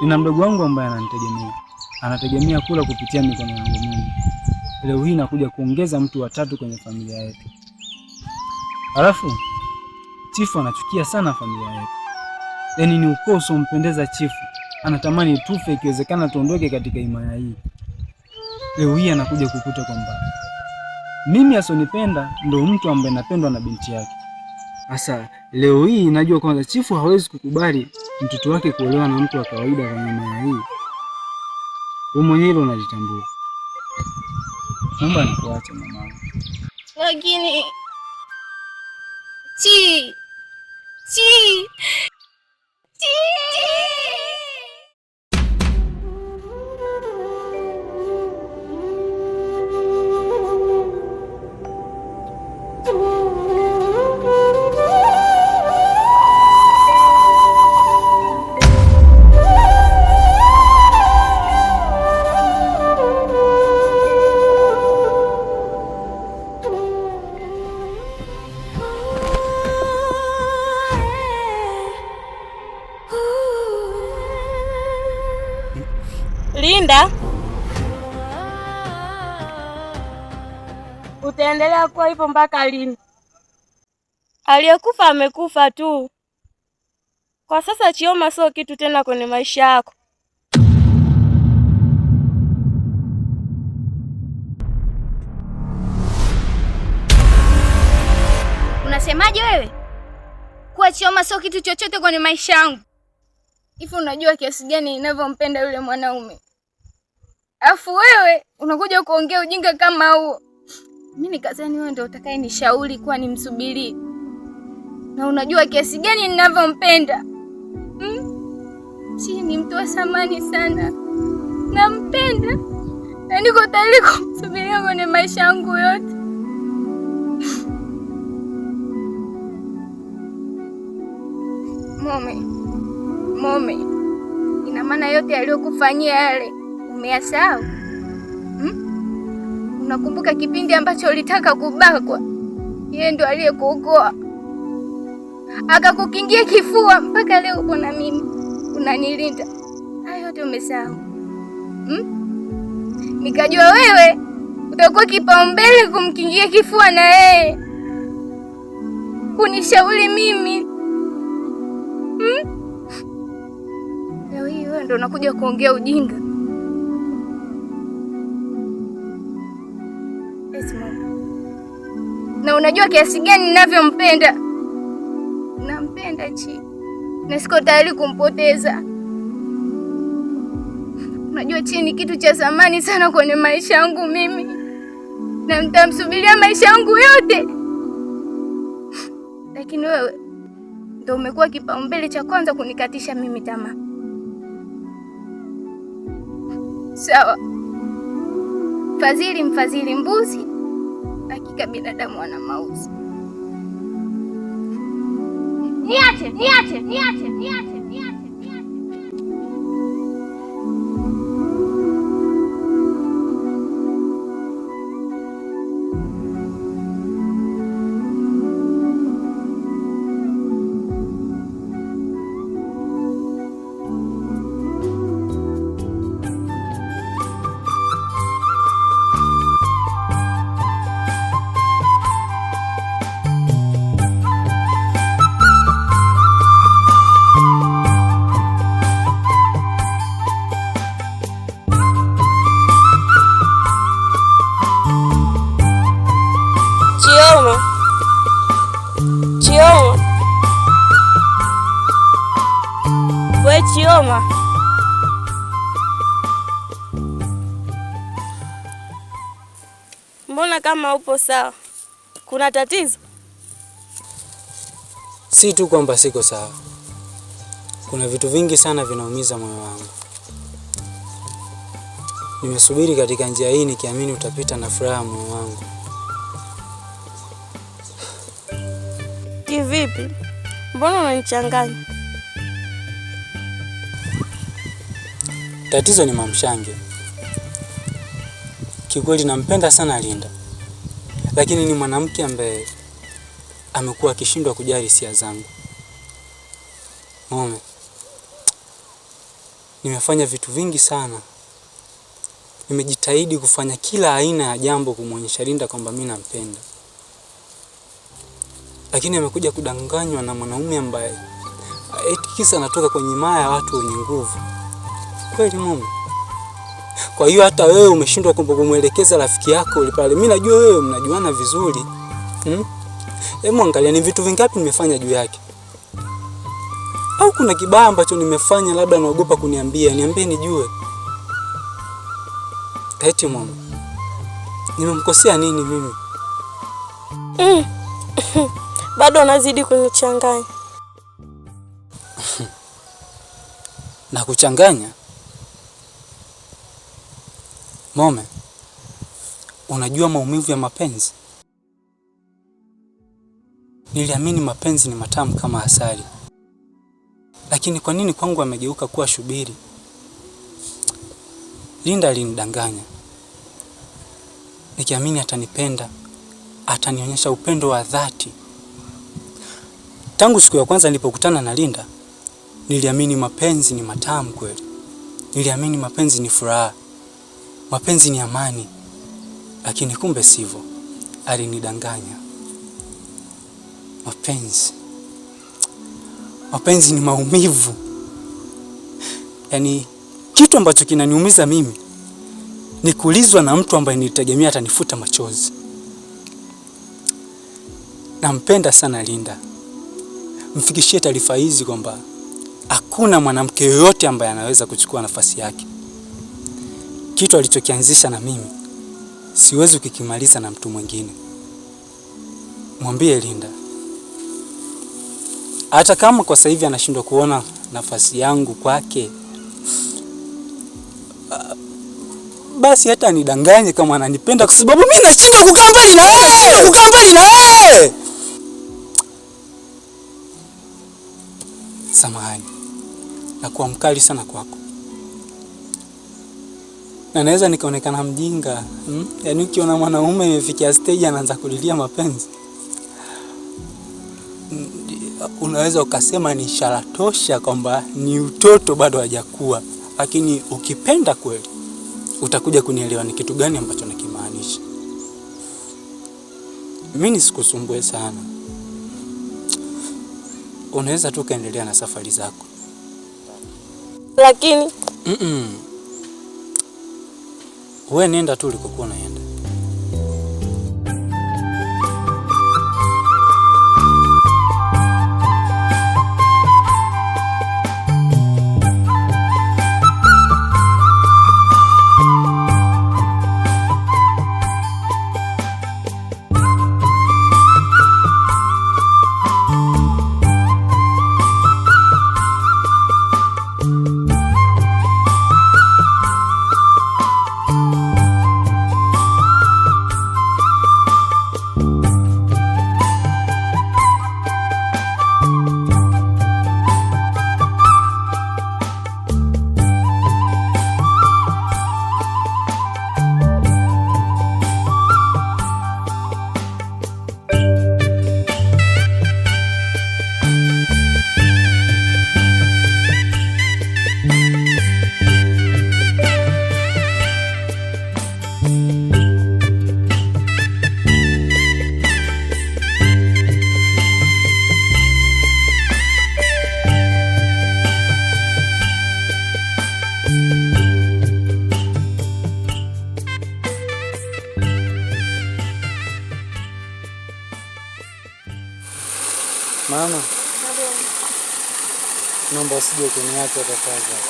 Nina mdogo wangu ambaye ananitegemea, anategemea kula kupitia mikono yangu mimi. Leo hii nakuja kuongeza mtu wa tatu kwenye familia yetu. Alafu chifu anachukia sana familia yetu, yaani ni ukoo usiompendeza chifu. Anatamani tufe, ikiwezekana tuondoke katika himaya hii. Leo hii anakuja kukuta kwamba mimi asonipenda ndo mtu ambaye napendwa na binti yake. Sasa leo hii najua kwanza chifu hawezi kukubali mtoto wake kuolewa na mtu wa kawaida kwenye himaya hii. Wewe mwenyewe hilo unalitambua. Naomba nikuache mamangu. Lakini Chi Chi Chi Linda, utaendelea kuwa hivyo mpaka lini? Aliyekufa amekufa tu. Kwa sasa Chioma sio kitu tena kwenye maisha yako. Unasemaje wewe? Kuwa Chioma sio kitu chochote kwenye maisha yangu. Hivi unajua kiasi gani ninavyompenda yule mwanaume? Alafu wewe unakuja kuongea ujinga kama huo. Mimi nikazani wewe ndio utakayenishauri kuwa nimsubiri. Na unajua kiasi gani ninavyompenda. Chi ni mtu wa thamani sana. Nampenda. Na niko tayari kumsubiria kwenye maisha yangu yote. Mome, Mome, ina maana yote aliyokufanyia yale umeyasahau? Unakumbuka kipindi ambacho ulitaka kubakwa? Yeye ndo aliyekuokoa akakukingia kifua, mpaka leo uko na mimi unanilinda. Hayo yote umesahau? Nikajua wewe utakuwa kipaumbele kumkingia kifua na yeye kunishauri mimi. Leo hii wewe ndo unakuja kuongea ujinga. Na unajua kiasi gani ninavyompenda. Nampenda Chi na siko tayari kumpoteza. Unajua Chi ni kitu cha thamani sana kwenye maisha yangu mimi, na nitamsubiria maisha yangu yote, lakini wewe ndio umekuwa kipaumbele cha kwanza kunikatisha mimi tamaa. Sawa, fadhili mfadhili mbuzi, hakika binadamu ana mauzi. Niache, niache, niache, niache, niache, niache. Chioma, Chioma, we Chioma, mbona kama upo sawa? Kuna tatizo? Si tu kwamba siko sawa, kuna vitu vingi sana vinaumiza moyo wangu. Nimesubiri katika njia hii nikiamini utapita na furaha moyo wangu. Kivipi? Mbona unanichanganya? Tatizo ni Mamshange. Kiukweli nampenda sana Linda, lakini ni mwanamke ambaye amekuwa akishindwa kujali hisia zangu. Mume, Nimefanya vitu vingi sana. Nimejitahidi kufanya kila aina ya jambo kumwonyesha Linda kwamba mimi nampenda. Lakini amekuja kudanganywa na mwanaume ambaye eti kisa anatoka kwenye maya ya watu wenye nguvu. Kweli mume? Kwa hiyo hata wewe umeshindwa kumwelekeza rafiki yako yule pale. Mimi najua wewe mnajuana vizuri. Hebu angalia ni vitu vingapi nimefanya juu yake. Au kuna kibaya ambacho nimefanya labda naogopa kuniambia, niambie nijue. Eti mama, nimemkosea nini mimi? Bado unazidi kunichanganya. Na kuchanganya? Mome, unajua maumivu ya mapenzi? Niliamini mapenzi ni matamu kama asali. Lakini kwa nini kwangu amegeuka kuwa shubiri? Linda alinidanganya. Nikiamini atanipenda, atanionyesha upendo wa dhati. Tangu siku ya kwanza nilipokutana na Linda, niliamini mapenzi ni matamu kweli. Niliamini mapenzi ni furaha. Mapenzi ni amani. Lakini kumbe sivyo. Alinidanganya. Mapenzi. Mapenzi ni maumivu. Yaani kitu ambacho kinaniumiza mimi ni kulizwa na mtu ambaye nilitegemea atanifuta machozi. Nampenda sana Linda. Mfikishie taarifa hizi kwamba hakuna mwanamke yoyote ambaye anaweza kuchukua nafasi yake. Kitu alichokianzisha na mimi siwezi kukimaliza na mtu mwingine. Mwambie Linda, hata kama kwa sasa hivi anashindwa kuona nafasi yangu kwake, basi hata anidanganye kama ananipenda, kwa sababu mimi nashindwa kukaa mbali na wewe, kukaa mbali na wewe. Samahani, nakuwa mkali sana kwako na naweza nikaonekana mjinga, Yaani ukiona mwanaume imefikia stage anaanza kulilia mapenzi, unaweza ukasema ni ishara tosha kwamba ni utoto bado hajakuwa. Lakini ukipenda kweli utakuja kunielewa ni kitu gani ambacho nakimaanisha. Mimi nisikusumbue sana, unaweza tu kaendelea na safari zako. Lakini Wewe nenda tu ulikokuwa unaenda. Mama, naomba usije kuniacha tafadhali.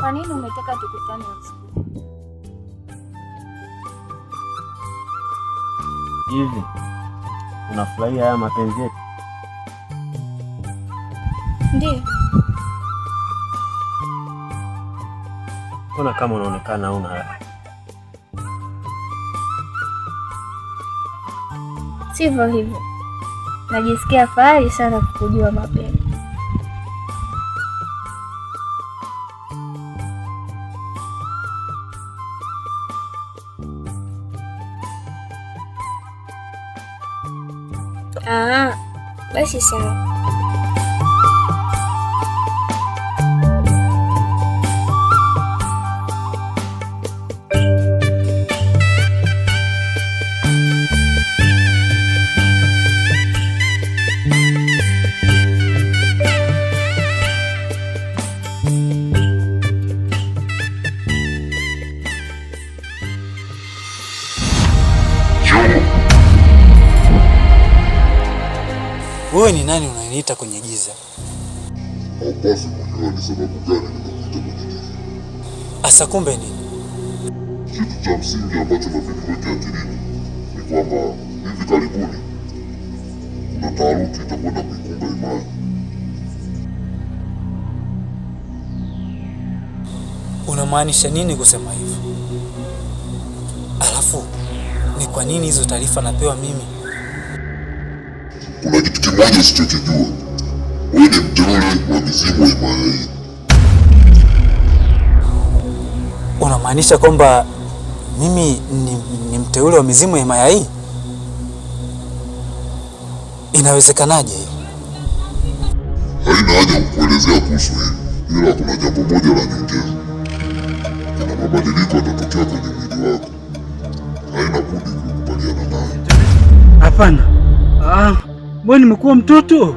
Kwa nini umetaka tukutane usiku? Hivi unafurahia haya mapenzi yetu? Ndiyo. Mbona kama unaonekana una raha? Sivyo hivyo, najisikia fahari sana kukujua mapema. Ah, basi sawa. Wewe ni nani unaniita kwenye giza? Haupaswi kujua ni sababu gani nimekuita kwenye giza. Asa kumbe nini? Kitu cha msingi ambacho inabidi uweke akilini ni kwamba hivi karibuni kuna taharuki itakwenda kuikumba himaya. Unamaanisha nini kusema hivyo? Alafu ni kwa nini hizo taarifa napewa mimi? Kuna kitu kimoja usichokijua, wewe ni mteule wa mizimu wa himaya hii. Unamaanisha kwamba mimi ni mteule wa mizimu ya himaya hii? Inawezekanaje hiyo? Haina haja kukuelezea kuhusu hili, ila kuna jambo moja la nyongeza. Kuna mabadiliko yatatokea kwenye mwili wako, haina budi kukubaliana nayo. Hapana. Mbona nimekuwa mtoto?